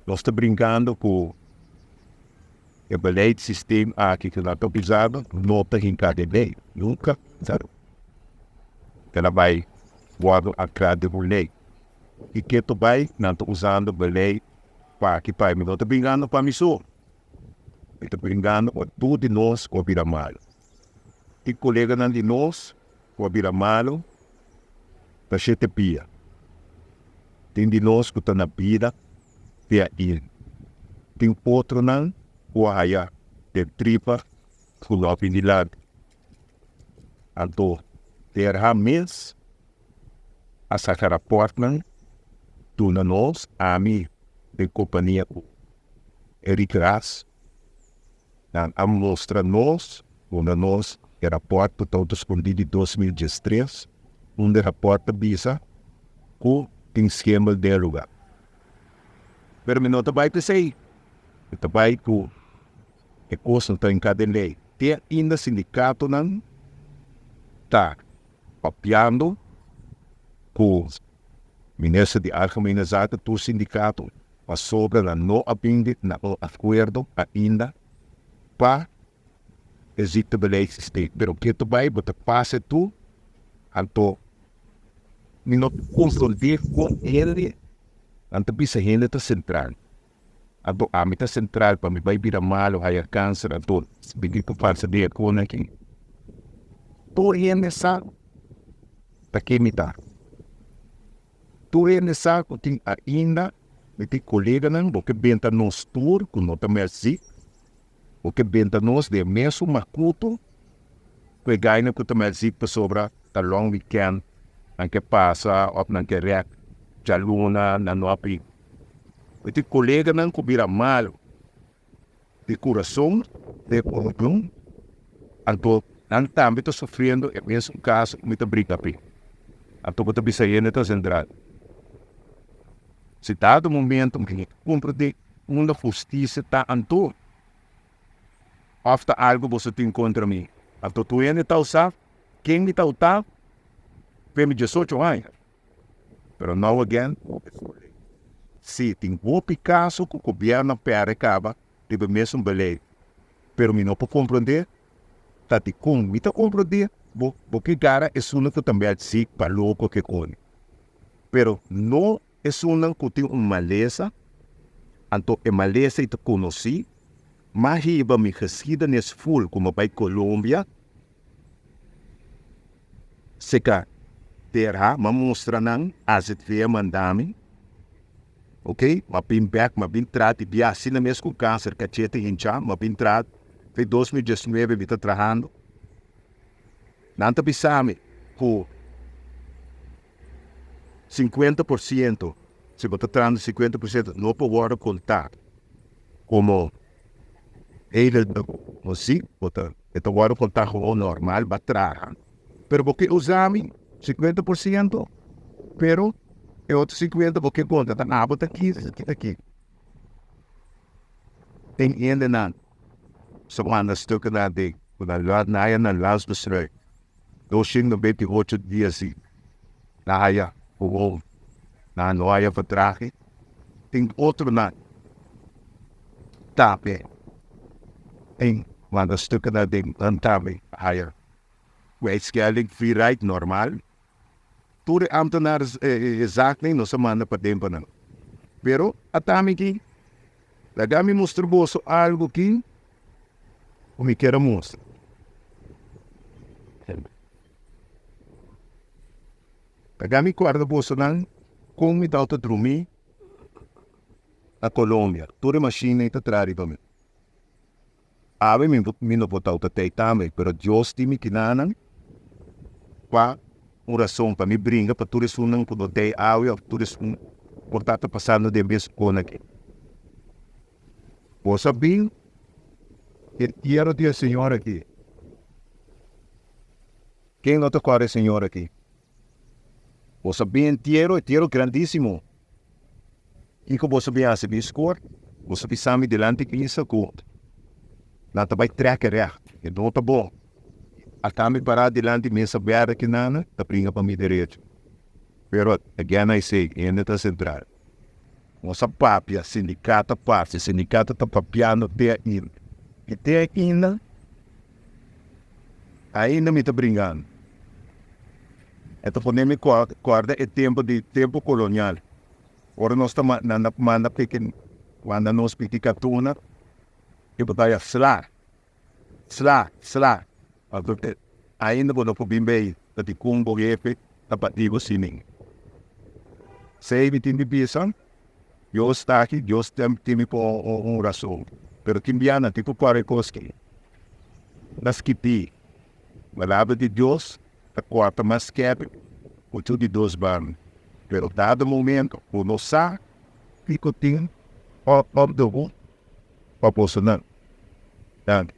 Nos ta brincando cu e beleidssysteem aki cu nan ta usando no ta hinca den ley. Nunca el a bay wordo ancra den un ley. Y keto bay nan ta usando beleid pa aki pa. Mi no ta brincando pa mi so. Mi ta brincando pa tur di nos cu a bira malo. Tin coleganan di nos cu a bira malo ta shete pia. Tin di nos cu ta na bida te ainda. Tin otronan cu a haya den tripa cu no a bin dilanti. Anto TRH mes a saca raportnan duna nos, ami den compania cu Eric Ras. Nan a mustra nos, duna nos e raport ku ta skondí di 2013, unda e raport ta bisa ku tin schimmel den e lugá. Pero mi no ta bai p'esei, mi ta bai ku e kos no ta hinká den lei. Te ainda sindikatonan ta papiando ku Minister di Algemene Zaken, tur sindikato, pasobra nan no a bini na un akuerdo ainda pa e ziektebeleidssysteem. Pero ke ta bai bo ta pasa tur, anto mi no ta komprondé kon hende nan ta bisa hende ta sentral. Anto ami ta sentral pa mi bai bira malo, haya kanser, anto mi tin ku pasa di e kona aki. Tur hende sa ta ke mi ta. Tur hende sa ku tin ainda mi tin koleganan bo ke benta nos tur ku no ta mèlzik, bo ke benta nos den e mesun makutu ku e gainan ku ta mèlzik pasobra ta long weekend nan ke pasa òf nan ke rèk djaluna nan no a bin. Mi tin koleganan ku bira malu di kurason den orgón, anto nan tambe ta sufriendo e mesun kaso ku mi ta bringa p'e. Anto bo ta bisa hende ta sentral. Si dado momento mi no ta komprendé unda hustisia ta anto, òf ta algu boso tin kontra mi, anto tur hende ta usa ken mi ta uta p'e mi diesocho aña. Pero now again, si tin hopi caso cu gobierno a perde caba riba e mesun beleid. Pero mi no por comprende ta dicon mi ta comprende bo bo ke gara esunnan cu ta meld ziek pa loco ke coni. Pero no esunnan cu tin un malesa, anto e malesa y ta conoci, m'a hiba mi geschiedenis full cu m'a bay Colombia, Seka TRH, m'a mustra nan AZV a manda mi, ok, m'a bin bek, m'a bin traha di bia asina mes ku kanser kachete hincha, m'a bin traha fe 2019 mi ta trahando. Nan ta bisa mi ku 50%, si bo ta trahando 50% no por wòrdu kontá komo Hele si bo ta e ta wòrdu kontá gewoon normal ba traha pero bo ke usa mi 50% pero e otro 50 bo ke konta ta abo ta kis ta ki tin hendenan sa manda stuknan den ku nan lo haya nan landsbesluit 228 dia si nan haya gewoon nan no haya vertraging tin otronan tambe tin manda stuknan den nan tambe haya kwijtschelding vrijheid normal tur e ambtenaar e zaaknan nos a manda paden pa nan pero atami aki laga mi mustra boso algo aki ku mi kier a mustra. Laga mi kuerda bosonan kon mi tabata drumí na Colombia. Tur e mashina ei ta traha riba mi. Awe mi no por tabata tei tambe, pero Dios tin mi kinanan pa un rason, pa mi bringa pa tur esunnan ku no tei awe òf tur esun por ta ta pasando den mes kona aki. Bo sa bin e tiero di e señor aki? Ken no ta kòrda e señor aki? Bo sa bin entiero, entiero grandísimo. Kiko boso bin hasi? Bin skor? Boso bisa mi dilanti misa ku nan ta bai trèk e règt. E no ta bon. Ata mi pará dilanti mesa bèrdè kinana ta bringa pa mi derecho. Pero, again I say, hende ta sentral. Nos a papia, sindikato a papia, sindikato ta papiando te ainda. I te ainda, ainda mi ta bringando. E ta pone mi kòrda e tempu di tempu kolonial. Ora nos ta nan a manda piki, manda nos piki katuna, i bo ta haya sla, sla, sla. Anto ainda bo no por bin bei ta dikon bo hefe ta bati bo sining. Esei mi tin di bisa, Dios ta aki, Dios tin mi pa un rason. Pero tin bia nan tin ku kore kos ki ta skibí. Palabra di Dios ta kòrta mas skèpi ku tur di dos banda. Pero dado momento ku no sa kiko tin òf òf dobu pa boso nan. Danki.